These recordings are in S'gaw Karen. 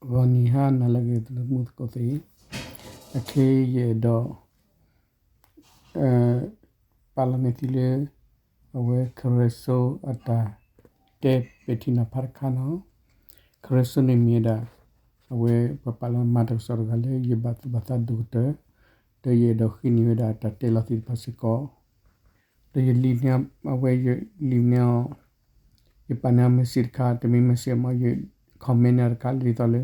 ဂီၤနံၤဟါနၤလၢအဂ့ၤ သရၣ်မုၣ်သကိးသ့ၣ်, အခဲအံၤယအဲၣ်ဒိး ပာ်လီၤန့ၢ်သုလၢ အဝဲခရၢစိအတၢ်တဲပဲာ်ထံနီၤဖးတခါန့ၣ်, ခရၢစိန့ၣ်မ့ၢ်ဝဲဒၣ် အဝဲပှၤပာ်လီၤမၤတၢ်ကစီၣ်တဂၤလၢယဘၣ်သူၣ်ဘၣ်သးဒိၣ်ကတၢၢ်, ဒီးယအဲၣ်ဒိးဃ့န့ၢ်ဝဲဒၣ်တၢ်တဲလီၤသ့ၣ်တဖၣ်စ့ၢ်ကီး ဒီးယလံာ်န့ၢ်အဝဲ ယလံာ်န့ၢ်အီၤ, ယပာ်န့ၢ်အီၤ message တခါ, တမ့ၢ် message မ့ၢ် ယ comment န့ၢ်အီၤတခါ ဒ်သိးလၢ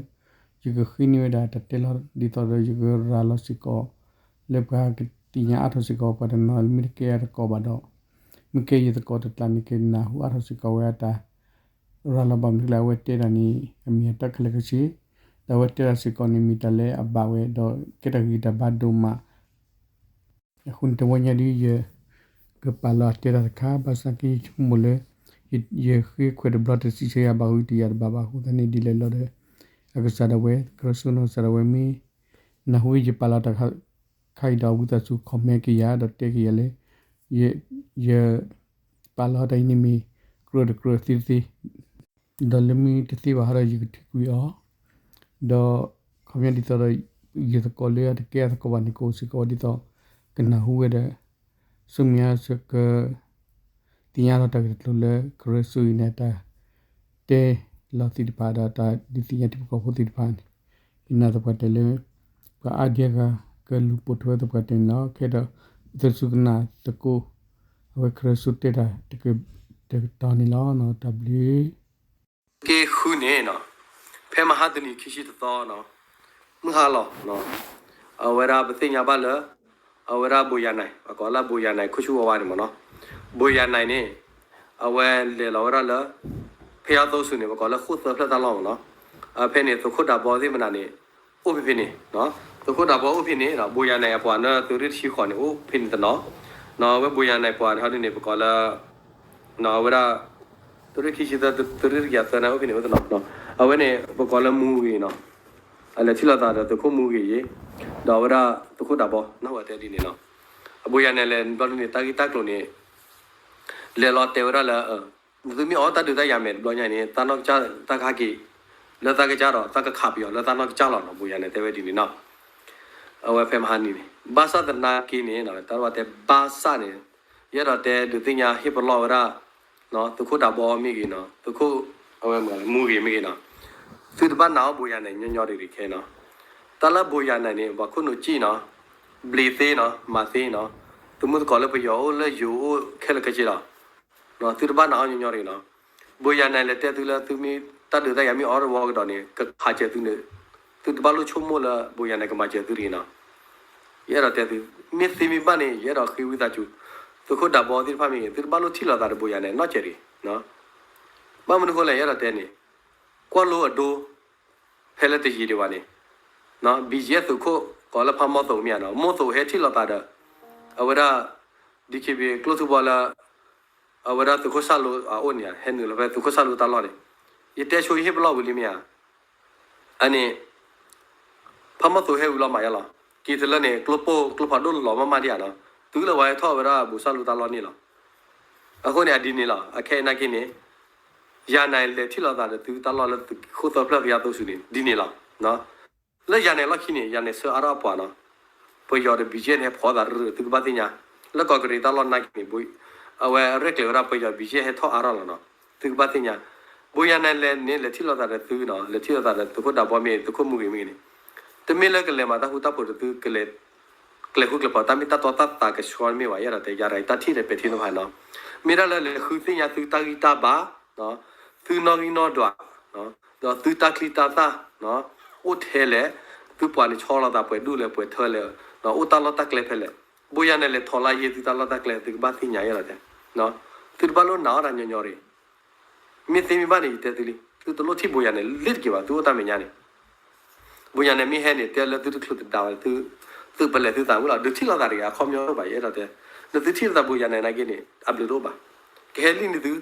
ယကဃ့န့ၢ်ဝဲဒၣ်တၢ်တဲလီၤ ဒ်သိးဒီးယကရၤလီၤစ့ၢ်ကီး လၢပှၤကသ့ၣ်ညါအါထီၣ်စ့ၢ်ကီး ပှၤတနီၤမ့ၢ်တကဲအသကိးဘၣ်ဒီး မ့ၢ်ကဲယသကိးတကျါန့ၣ် ကနၢ်ဟူအါထီၣ်စ့ၢ်ကီးဝဲအတၢ် ရၤလီၤ ဘၣ်မနုၤလဲၣ် အဝဲတဲတၢ်န့ၣ် အမ့ၢ်အတၢ်ခဲလၢာ်ခဲဆ့, ဒီးအဝဲတဲတၢ်စ့ၢ်ကီးန့ၣ် မ့ၢ်တၢ်လၢအဘၣ်ဝဲ ဒီးကဲတၢ်ဂ့ၤတၢ်ဘၣ်ဒိၣ်မး အဃိန့ၣ် တဝီညါဒ်ယကပာ်လီၤအတဲတၢ်တခါ ဘၣ်ဆၣ်က့ယဆိကမိၣ်လၢ ယဃ့ခွဲးတဘျီ တစံးဆၢယၤဘၣ် ဂုာ်တယၤတဘၣ်ဘၣ် အဃိသတးန့ၣ် ဒ်လဲၣ်လီၤဒီး အကစၢ်ဒၣ်ဝဲ ခရၢစိနီၢ်ကစၢ်ဒၣ်ဝဲမ့ၢ် နၢ်ဟူယပာ်လီၤတၢ်ခါအံၤဒီး ဝံသးစူၤ comment က့ၤယၤ ဒီးတဲက့ၤယၤလၢ ယ ယပာ်လီၤတၢ်အံၤန့ၣ်မ့ၢ် ကြၢးတကြၢးသ့တသ့ ဒီးလၢမ့ၢ်တသ့ဘၣ်ဟီဒီး ယကထုးကွံာ်အီၤ, ဒီးခီပညီဒ်သိးဒီး ယသကိးလၢအတကဲအသကိးဘၣ်န့ၣ် ကအိၣ်စ့ၢ်ကီးဒ်သိး ကနၢ်ဟူဝဲဒီး ဆူမဲာ်ညါက သ့ၣ်ညါလီၤတၢ်ဂ့ၢ်တကျိၤလၢ ခရၢစိအံၤန့ၣ် တၢ်တဲလီၤသ့ၣ်တဖၣ်ဒီး တၢ်ဒုးသ့ၣ်ညါထံဖိကီၢ်ဖိသ့ၣ်တဖၣ်န့ၣ် ယနာ်သပှၢ်တၢၢ်လၢ ပှၤအါဒံအါဂၤ ကလူၤပိာ်ထွဲသပှၢ်တၢၢ်န့ၣ်လီၤ. ခဲဒီး ပသုးစူၤကနၣ်သကိး အဝဲခရၢစိတဲတၢ် တကတီၢ်န့ၣ်လီၤ. တၢ်ဘျုး က့ၤဃုန့ၣ်နီၤ, ဖဲမဟါတနံၤခံဆံတသီနီၤ, မုၢ်ဟါလီၤ, အဝဲဒၣ်ပသ့ၣ်ညါဘၣ်လၢ အဝဲဒၣ်ဘိယၤနဲၣ် ပကိးလၢဘိယၤနဲၣ် ခိၣ်ဆူၣ်ဝါဝါန့ၣ်မ့ၢ်နီၤ, ဘိယၤနဲၣ်န့ၣ် အဝဲလဲၤလီၤဝဲဒၣ်လၢ ဖဲယါသိစူၤန့ၣ် ပကိးလၢဃိၣ်သၢဖျၢၣ်တၢ်လီၢ်မ့ၢ်နီၤ, ဖဲန့ၣ် သုးခိၣ်ဒးဘီသ့ၣ်မနုၤန့ၣ် အိၣ်ဖဲဖဲန့ၣ်, သုးခိၣ်ဒးဘီအိၣ်ဖဲန့ၣ် ဘိယၤနဲၣ်အပှၤနၢသုးရ့ၣ်တဆံဃိးန့ၣ် အိၣ်ဖဲန့ၣ်တနီၤ, အဝဲဘိယၤနဲၣ်ပှၤန့ၣ်ဟီဒ်န့ၣ် ပကိးလၢ အဝဲဒၣ် သုးရ့ၣ်ခံဆံသၢ သုးရ့ၣ်တကယၤသၢန့ၣ် အိၣ်ဖဲန့ၣ်အိၣ်တနီၤ, အဝဲန့ၣ် ပကိးလၢမူဂ့ၤနီၤ, အလဲၤထံၣ်လိာ်သးဒီးသုးခိၣ်မူဂ့ၤယ့ၤ, ဒီးအဝဲဒၣ်သုးခိၣ်ဒးဘီ နၢ်ဟူတဲဒ်န့ၣ်နီၤ, အဘိယၤနဲၣ်လဲၤဘျီဒ်န့ၣ် တၢ်ဂ့ၢ်တၢ်ကျိၤန့ၣ် လဲၤလီၤတဲဝဲဒၣ်လၢ သုမ့ၢ်အီၣ်တၢ်ဒုးတၢ်ယၤမဲာ်တဘျီညါန့ၣ် တၢ်နီၢ်ကစၢ်တၢ်ကဟဲက့ၤ လၢတၢ်ကစၢ်ဒီးတၢ်ကခးပယီၤလၢတၢ်နီၢ်ကစၢ်လီၤနီၤ, ဘိယၤနဲၣ်တဲဝဲဒ်န့ၣ်နီၤ, အဝဲဖဲမဟါနံၤန့ၣ် ဘၣ်ဆၣ်သနာ်က့န့ၣ် တၢ်ဘၣ်တဲဘၣ်ဆၣ်န့ၣ် ယအဲၣ်ဒိးတဲဒုးသ့ၣ်ညါဟ့ၣ်ပလီၢ်ဝဲဒၣ် သုးခိၣ်ဒးဘီမ့ၢ်ဂ့ၤနီၤ, သုးခိၣ် အဝဲမူဂ့ၤမ့ၢ်ဂ့ၤနီၤ, သုတဘၣ်နာ်အီၣ်ဘိယၤနဲၣ်ညီညီတဂ့ၤခဲနီၤ, တၢ်လၢဘိယၤနဲၣ်န့ၣ် ပှၤခိၣ်နူာ်စံၣ်နီၤ, ဘျံးသ့နီၤ, မၤသ့နီၤ, သုမုၢ်သကိးလၢပယီၤအိၣ်လၢယိၤအိၣ်ခဲလၢာ်ခဲဆ့လီၤ သုတဘၣ်နာ်အီၣ်ညီညီတဂ့ၤနီၤ, ဘိယၤနဲၣ်လဲၤတဲသုလၢသုမ့ၢ်တၢ်ဒုးတၢ်ယၤမ့ၢ်အီၣ်တဝီကဒီးန့ၣ် ကခးစၢၤသုန့ၣ်, သုတဘၣ်လိၣ်ဆိကမိၣ်လၢဘိယၤနဲၣ်ကမၤစၢၤသုတဂ့ၤနီၤ, ယအဲၣ်ဒိးတဲသု, မ့ၢ်သ့မ့ၢ်ဘၣ်န့ၣ် ယအဲၣ်ဒိးဃ့ဝံသးစူၤ, သုးခိၣ်ဒးဘီသ့ၣ်တဖၣ်မ့ၢ်ဂ့ၤ သုတဘၣ်လိၣ်ထံၣ်လိာ်သးဒီးဘိယၤနဲၣ်နီတစဲးတဂ့ၤ, ဘၣ်မနုၤဃိလဲၣ် ယအဲၣ်ဒိးတဲန့ၣ်, ကွၢ်လိအဒိ ဖဲလၢတယံာ်ဒံးဘၣ်န့ၣ် ဘံၣ်ယဲၢ်သုးခိၣ် ကိးလၢဖးမီၢ်သိးမ့ၢ်ဧါနီၤ, မိၢ်သိးဟဲထံၣ်လိာ်သးဒီး အဝဲဒၣ် DKBA ကျိၣ်ထူဘီလၢ အဝဲဒၣ်သုးခိၣ်စၢ်လိအအိၣ်န့ၣ် ဟဲနုာ်လီၤဖဲသုးခိၣ်စၢ်လိတၢ်လီၢ်န့ၣ်, ယတဲဆိယဟ့ၣ်ပလီၢ်ဝံၤလံမ့ၢ်ဧါ, အန့ၣ် ဖးမီၢ်သိးဟဲဝံၤလီၤမးယါလီၤ, က့ၤတလၢန့ၣ် ကျိပိၢ်ကျိဖးဒိၣ်လီၤမးမးဒံးဧါနီၤ, တုၤလၢပှၤဟဲထီၣ်ဝဲဒၣ်ဘိးစၢ်လိတၢ်လီၢ်န့ၣ်လီၤ, အဃိန့ၣ် အဒ်န့ၣ်လီၤ, အခဲအံၤနာ်က့န့ၣ် ယၤနဲၣ်လဲၤထံၣ်လိာ်သးဒီးသုတၢ်လီၢ်လၢသုးခိၣ်သၢဖျၢၣ်ဖယါသိစူၤန့ၣ် ဒ်န့ၣ်လီၤ. လၢယၤနဲၣ်လီၢ်ခံန့ၣ် ယၤနဲၣ်ဆှၢအါထီၣ်အပှၤနီၤ, ပယီၤဒီး ဘံၣ်ယဲၢ် န့ၣ်ဟဲဖီသးရၢၢ် သုကဘၣ်သ့ၣ်ညါ, လၢကီၢ်ကရံၤတၢ်လီၢ်နာ်က့န့ၣ် အဝဲရဲၣ်ကျဲၤဝဲဒၣ်ပယီၤ ဘံၣ်ယဲၢ် ဟဲထီၣ်အါထီၣ်လီၤနီၤ, သုကဘၣ်သ့ၣ်ညါ, ဘိးယၤနဲၣ်လဲၣ်န့ၣ် လဲၤထံၣ်လိာ်သးဒီးသုနီၤ, လဲၤထံၣ်လိာ်သးဒီးသုးခိၣ်ဒးဘီမ့ၢ်ဂ့ၤ သုးခိၣ်မူဂ့ၤမ့ၢ်ဂ့ၤန့ၣ်, တမ့ၢ်လၢကလဲၤမၤတၢ်ဃူတၢ်ဖိးဒီးသုကလဲၤ ကျဲၤဃူကျဲၤဖိး တၢ်မ့ၢ်တၢ်တီတၢ်သးကဆှီမ့ၢ်ဝဲ ယအဲၣ်ဒိးတဲ ယၤတၢ်ထံၣ်ဒီးပဲာ်ထံနီၤဖးနီၤ, မ့ၢ်ဒၣ်လၢလဲၤဃုသ့ၣ်ညါသုတၢ်ဂံၢ်တၢ်ဘါ, သုနီၣ်ဂံၢ်နီၣ်ဒွး, ဒီးသုတၢ်ချံတၢ်သၣ် အိၣ်ထဲလဲၣ်, သုပှၤန့ၣ်ဆီလီၤသးပှဲၤဒူၣ်လဲၣ်ပှဲၤထၢလဲၣ်, အိၣ်တၢ်လီၢ်တၢ်ကျဲဖဲလဲၣ်, ဘိးယၤနဲၣ်လဲၣ် ထိးလါယ့သုတၢ်လီၢ်တၢ်ကျဲ သုကဘၣ်သ့ၣ်ညါယဲလီၤတဲ, သုတဘၣ်လိၣ်နာ်အီၣ်တၢ်ညီညီတဂ့ၤ, မ့ၢ်သ့မ့ၢ်ဘၣ်န့ၣ် ယတဲသုလံ, သုတလိၣ်ထံၣ်ဘိးယၤနဲၣ်လဲၣ်တက့ၤဘၣ် သုအိၣ်တၢ်မဲာ်ညါန့ၣ် ဘိးယၤနဲၣ်မ့ၢ်ဟဲန့ၣ် တဲလၢသုတချုးတဒါဝဲ သုပလဲၤသုသးမုၢ်လီၤ ဒုးထံၣ်လိာ်သးတဂ့ၤ အခီပညီတအိၣ်ဘၣ် ယအဲၣ်ဒိးတဲ, နသုထံၣ်လိာ်သးဘိးယၤနဲၣ်နာ်က့န့ၣ် အဘျုးတအိၣ်ဘၣ်, ကဟဲလံန့ၣ်သု,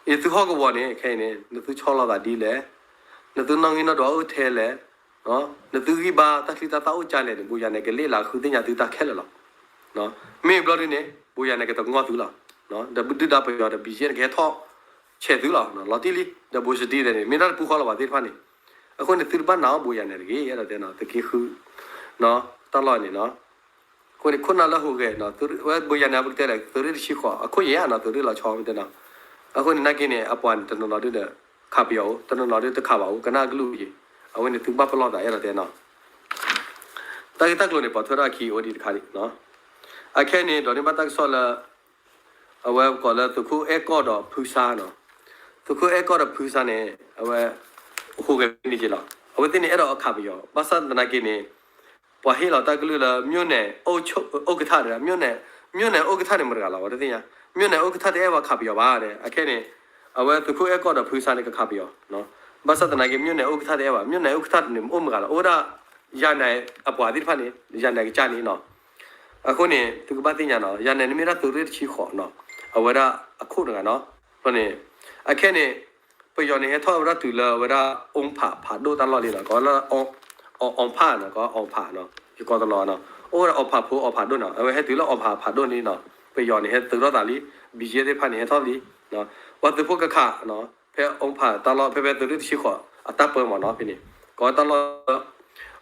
အံၤသုဟီၣ်ကဝီၤန့ၣ် ခဲအံၤန့ၣ် နသုဆီလီၤသးဒ်လဲၣ်, နသုနီၣ်ဂံၢ်နီၣ်ဒွးအိၣ်ထဲလဲၣ်, နသုဂံၢ်ဘါတၢ်ချံတၢ်သၣ်အိၣ်ကလဲၣ်န့ၣ် ဘိးယၤနဲၣ်ကလ့ၣ်လၢဃုသ့ၣ်ညါသုတၢ်ခဲလၢာ်လီၤ, မ့ၢ်ဘျီဒ်န့ၣ် ဘိးယၤနဲၣ်ကတငီၢ်သုလီၤ, ဒီးဒုၣ်ဒါပယီၤဒီး ဘံၣ်ယဲၢ် န့ၣ်ကဟဲထီၣ်ဆဲးသုလီၤ, လီၤတံၢ်လံ, ဒီးဘိးစတံဒီးန့ၣ် မ့ၢ်တၢ်တပူၤဃီလီၤဘၣ်သ့ၣ်တဖၣ်န့ၣ် အဃိန့ၣ် သုတဘၣ်နာ်အီၤဘိယၤနဲၣ်တဂ့ၤ, အဲၣ်ဒိးတဲနီၤ သုးက့ဃု နီၤ တၢ်လီၢ်န့ၣ်နီၤ. အဃိန့ၣ် ခိၣ်နၢ်လၢဟူးဂဲၤနီၤ ဝဲဘိယၤနဲၣ် ပကတဲလဲၣ် သုးရ့ၣ်တဆံဃိး အခိၣ်ယဲၢ်နီၤ သုးရ့ၣ်လီၤဆီမ့ၢ်တဲနီၤ. အဃိန့ၣ် နာ်က့န့ၣ် အပှၤန့ၣ် တနီၤနီၤဒုဒီး ခးပယီၤအိၣ် တနီၤနီၤဒုတခးဘၣ်အိၣ် ကနၣ်ကလုၢ်ယံၤ. အဝဲန့ၣ် သုကဘၣ်ပလီၢ်သး အဲၣ်ဒိးတဲနီၤ. တၢ်ဂ့ၢ်တၢ်ကျိၤန့ၣ် ပိာ်ထွဲထီၣ်အခံအိၣ်ဒံးတခါဒံးနီၤ. အခဲန့ၣ် ဒိးန့ၢ်ဘၣ်တၢ်ကစီၣ်လၢ အဝဲကိးလၢသုးခိၣ်အဲၣ်ကီၢ်ဒီးဖုဆါနီၤ. သုးခိၣ်အဲၣ်ကီၢ်ဒီးဖုဆါန့ၣ် အဝဲ ဟူးဂဲၤန့ၢ်က့ၤလီၤ. အဝဲသ့ၣ်န့ၣ် အဲၣ်ဒိးအခးပယီၤ ဘၣ်ဆၣ်သနာ်က့န့ၣ် ပှၤဟ့ၣ်လီၤတၢ်ကလုၢ်လၢ မြို့နယ်အုပ်ချုပ် ဥက္ကဋ္ဌ တဂၤ မြို့နယ် မြို့နယ်ဥက္ကဋ္ဌ န့ၣ်မတၤတဂၤလီၤ ဝဲတသ့ၣ်ညါ. မြို့နယ်ဥက္ကဋ္ဌ တအဲၣ်ဝဲခးပယီၤဘၣ်ဒီး အခဲန့ၣ် အဝဲသုးခိၣ်အဲၣ်ကီၢ်ဒီးဖုဆါန့ၣ် ကခးပယီၤ ဘၣ်ဆၣ်သနာ်က့ မြို့နယ်ဥက္ကဋ္ဌ တအဲၣ်ဘၣ်. မြို့နယ်ဥက္ကဋ္ဌ န့ၣ် အိၣ်မတၤတဂၤလီၤ အိၣ်ဝဲဒၣ် ယၤနဲၣ်အပှၤသ့ၣ်တဖၣ်န့ၣ် ယၤနဲၣ်ကစၢ်န့ၣ်နီၤ. အဃိန့ၣ် သုကဘၣ်သ့ၣ်ညါနီၤ ယၤနဲၣ်န့ၣ်မ့ၢ်ဒၣ်သုးရ့ၣ်တဆံဃိးနီၤ အဝဲဒၣ်အခိၣ်တဂၤနီၤ. အဃိန့ၣ် အခဲန့ၣ် ပယီၤန့ၣ်ဟဲထီၣ်ဝဲဒၣ်တုၤလၢအဝဲဒၣ် အီဖးဖးဒိၣ်တၢ်လီၢ်လံနီၤ ကိးလၢ အီဖးနီၤ ကိးအီဖးနီၤ ယကိးတလီၤနီၤ အိၣ်ဝဲဒၣ်အီဖးဖိအီဖးဒိၣ်နီၤ အဝဲဟဲတုၤလၢအီဖးဖးဒိၣ်န့ၣ်နီၤ ပယီၤန့ၣ်ဟဲသုးထီၣ်သးလံ ဘံၣ်ယဲၢ်သ့ၣ်တဖၣ်န့ၣ် ဟဲထီၣ်လံ ပှၤသုးဖိကခးနီၤ ဖဲအီဖးတၢ်လီၢ် ဖဲဖဲသုးရ့ၣ်တဆံဃိး အတၢ်ပၢမးနီၤ ဖဲန့ၣ် ကိးတၢ်လီၢ်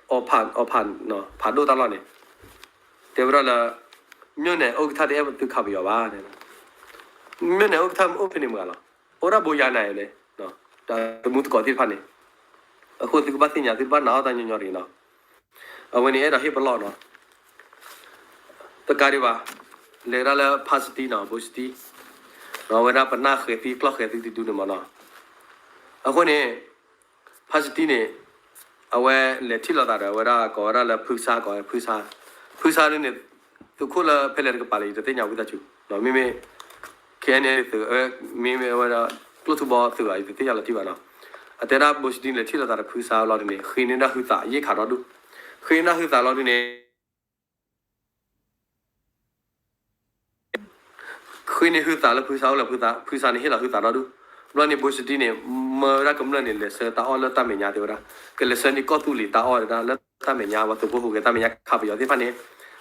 အီဖး အီဖး ဖးဒိၣ်တၢ်လီၢ်န့ၣ် တဲဝဲဒၣ်လၢ မြို့နယ်ဥက္ကဋ္ဌ တအဲၣ်သုခးပယီၤဘၣ် မြို့နယ်ဥက္ကဋ္ဌ အိၣ်ဖဲန့ၣ်မတၤတဂၤလီၤ အိၣ်ဒၣ်ဘိယၤနဲၣ်န့ၣ် တၢ်သမူသကိးသ့ၣ်တဖၣ်န့ၣ် အဃိသုကဘၣ်သ့ၣ်ညါ သုတဘၣ်နာ်အီၤတၢ်ညီညီတဂ့ၤနီၤ. အဝဲန့ၣ်အဲၣ်ဒိးဟ့ၣ်ပလီၢ်နီၤ တကးဒံးဘၣ် လဲၤဝဲဒၣ်လၢဖါစတံနီၤ ဘိစတံ အဝဲဒၣ်ပနၢ်ဃဲၤသံကျီၢ်ဃဲၤသံတဒုန့ၣ်မးနီၤ. အဃိန့ၣ် ဖါစတံန့ၣ် အဝဲလဲၤထံၣ်လိာ်သးဒီး အဝဲဒၣ်ကိးဝဲဒၣ်လၢဖုဆါ ကိးဖုဆါ ဖုဆါဒ်န့ၣ် သုးခိၣ်လၢဖဲလဲၣ်တကပၤလဲၣ် ယတသ့ၣ်ညါဝံသးစူၤ မ့မ့ၢ် ခဲအံၤန့ၣ်သုး မ့မ့ၢ်အဝဲဒၣ် ကျိၣ်ထူဘီသုးဘၣ် ယတသ့ၣ်ညါလီၤတံၢ်ဘၣ်နီၤ. အတဲဒၣ်ဘိစတံလဲၤထံၣ်လိာ်သးဒီးဖုဆါလီၤဒ်န့ၣ် ဃ့န့ၢ်ဒၣ်ဟုသးယဲၢ်ခးဒီဒူၣ် ဃ့န့ၢ်ဟုသးလီၤဒ်န့ၣ် ဃ့န့ၢ်ဟုသးလၢဖုဆါအိၣ်လၢဖုဆါန့ၣ်ဟ့ၣ်လီၤဟုသးဒီဒူၣ်. ဘျီန့ၣ် ဘိစတံန့ၣ် မၢဝဲဒၣ်ကမျၢၢ်န့ၣ် လဲၤဆှၢတၢ်အီၣ်လၢတၢ်မဲာ်ညါတဲဝဲဒၣ် ကလဲၤဆှၢန့ၢ်ကီၢ်သူလ့ၤတၢ်အီၣ်ဒၣ်လၢတၢ်မဲာ်ညါ ပှၤသုးဖိဟူးဂဲၤတၢ်မဲာ်ညါခးပယီၤသ့ၣ်တဖၣ်န့ၣ်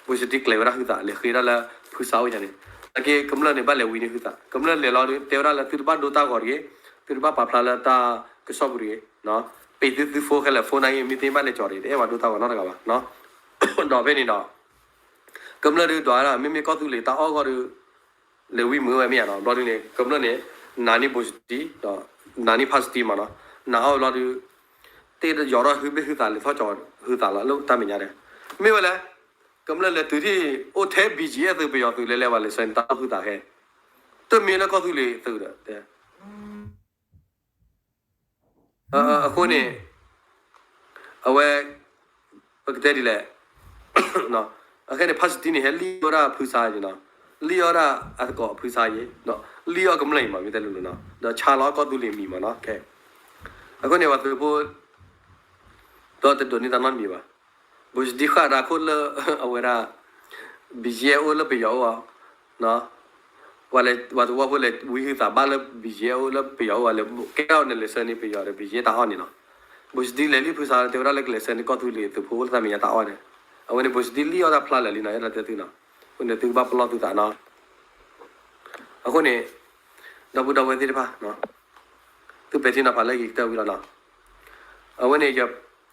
ဘိစတံကျဲၤဝဲဒၣ်ဟုသး လဲၤဃ့ဒၣ်လၢဖုဆါအိၣ်ယၤန့ၣ် အက့ကမျၢၢ်န့ၣ် ဘၣ်လဲၤဝံန့ၢ်ဟုသး ကမျၢၢ်လဲၤလီၤဒုး တဲဝဲဒၣ်လၢသုတဘၣ်ဒိတၢ်ဂီၤတဂ့ၤ သုတဘၣ်ပာ်ဖျါလၢတၢ်ကစီၣ်ပူၤတဂ့ၤ ပ့ၤသုသုဖိခဲလၢာ် ဖိနၢ်ဂ့ၢ် မ့ၢ်သ့ဘၣ်လဲၤကၠီၤတဂ့ၤ တအဲၣ်ဝဲဒိတၢ်ဂီၤနီတဂၤဘၣ် ဒီးဖဲန့ၣ်ဒီး ကမျၢၢ်ဒုးဒွးဝဲဒၣ် မ့မ့ၢ်ကီၢ်သူလ့ၤတၢ်အီၣ်ဂီၢ်ဒီး လဲၤဝံမုာ်ဝဲမ့ၢ်ဧါနီၤ ဘျီဒုးန့ၣ် ကမျၢၢ်န့ၣ် နာ်န့ၢ်ဘိစတံ ဒီးနာ်န့ၢ်ဖါစတံမးနီၤ နာ်အီၤဘျီဒုး တ့ၢ်ယီၤထီၣ်ဟုဘ့ၣ်ဟုသးလဲၤထီၣ်ကၠီၤဟုသးလီၤလၢတၢ်မဲာ်ညါဒီး မ့ၢ်ဝဲလဲၣ် ကမျၢၢ်လဲၤတုၤထံၣ်အိၣ်ထဲ ဘံၣ်ကၠံၣ်အဲၣ်သုးပယီၤသုးလဲၤလဲၤပှၤလဲၤဆှၢန့ၢ်တၢ်အီၣ်ဟုသးခဲ တမ့ၢ်လၢကီၢ်သူလ့ၤသုးဒီး အဃိန့ၣ် အဝဲ ပကတဲဒ်လဲၣ် အခဲန့ၣ် ဖါစတံန့ၣ် ဟဲလံၣ်အီၣ်ဒၣ်ဖုဆါယံၤနီၤ လံၣ်အီၣ်ဒၣ်အသကိးဖုဆါယံၤ လံၣ်အီၣ်ကမျၢၢ်အံၤမး မ့ၢ်တဲလိၤလိၤနီၤ ဒီးဆါလီၤကီၢ်သူလ့ၤမံၤမးနီၤ ခဲ အဃိန့ၣ် ပှၤသုးဖိ ဒီးတဒိးန့ၢ်တၢ်နီတမံၤဘၣ် ဘိစတံဃၣ်ဒၣ်ခိၣ်လၢ အဝဲဒၣ် ဘံၣ်ယဲၢ်အိၣ်လၢပယီၤအိၣ်အီၤ ပှၤလဲၤ ပှၤသဝီဖိလဲၤဝံဟုသးဘၣ်လၢဘံၣ်ယဲၢ်အိၣ်လၢပယီၤအိၣ်အီၤ လဲၤကဲထီၣ်န့ၣ် လဲၤဆှၢန့ၢ်ပယီၤဒီး ဘံၣ်ယဲၢ်တၢ်အီၣ်န့ၣ်နီၤ ဘိစတံလဲၤလံဖုဆါ တဲဝဲဒၣ်လၢကလဲၤဆှၢန့ၢ်ကီၢ်သူလ့ၤသုးဖိအိၣ်လၢတၢ်မဲာ်ညါတၢ်အီၣ်န့ၣ် အဝဲန့ၣ် ဘိစတံလံၣ်အီၣ်တၢ်ဖျါလၢာ်လံနီၤ အဲၣ်ဒိးတဲသုနီၤ အဃိန့ၣ် သုကဘၣ်ပလီၢ်သုသးနီၤ အဃိန့ၣ် ဒီပုၢ်ဒီဝဲၢ်သ့ၣ်တဖၣ် သုပဲာ်ထံနီၤဖးလၢယကတၢၢ်ဝံၤလီၤနီၤ အဝဲန့ၣ် ယ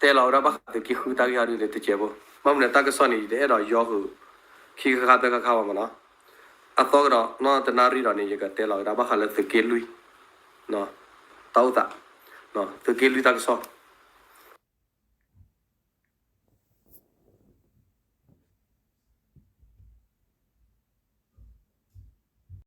တဲလီၤဝဲဒၣ်ဘၣ်ဃးသုးက့ဃုတၢ်ဂ့ၢ်အံၤဒ်န့ၣ်တစဲးဖိ ဘၣ်မနုၤတၢ်ကစီၣ်န့ၣ် ယတအဲၣ်ဒိးယီဃုာ် ခံခါခါသၢခါခါဘၣ်မးနီၤ အသီကဒီး နီၢ်တနၣ်ရံၣ်ဒီးန့ၣ် ယကတဲလီၤဝဲဒၣ်ဘၣ်ဃးလၢသုးက့လွံၢ် တၢ်အိၣ်သး သုးက့လွံၢ်တၢ်ကစီၣ်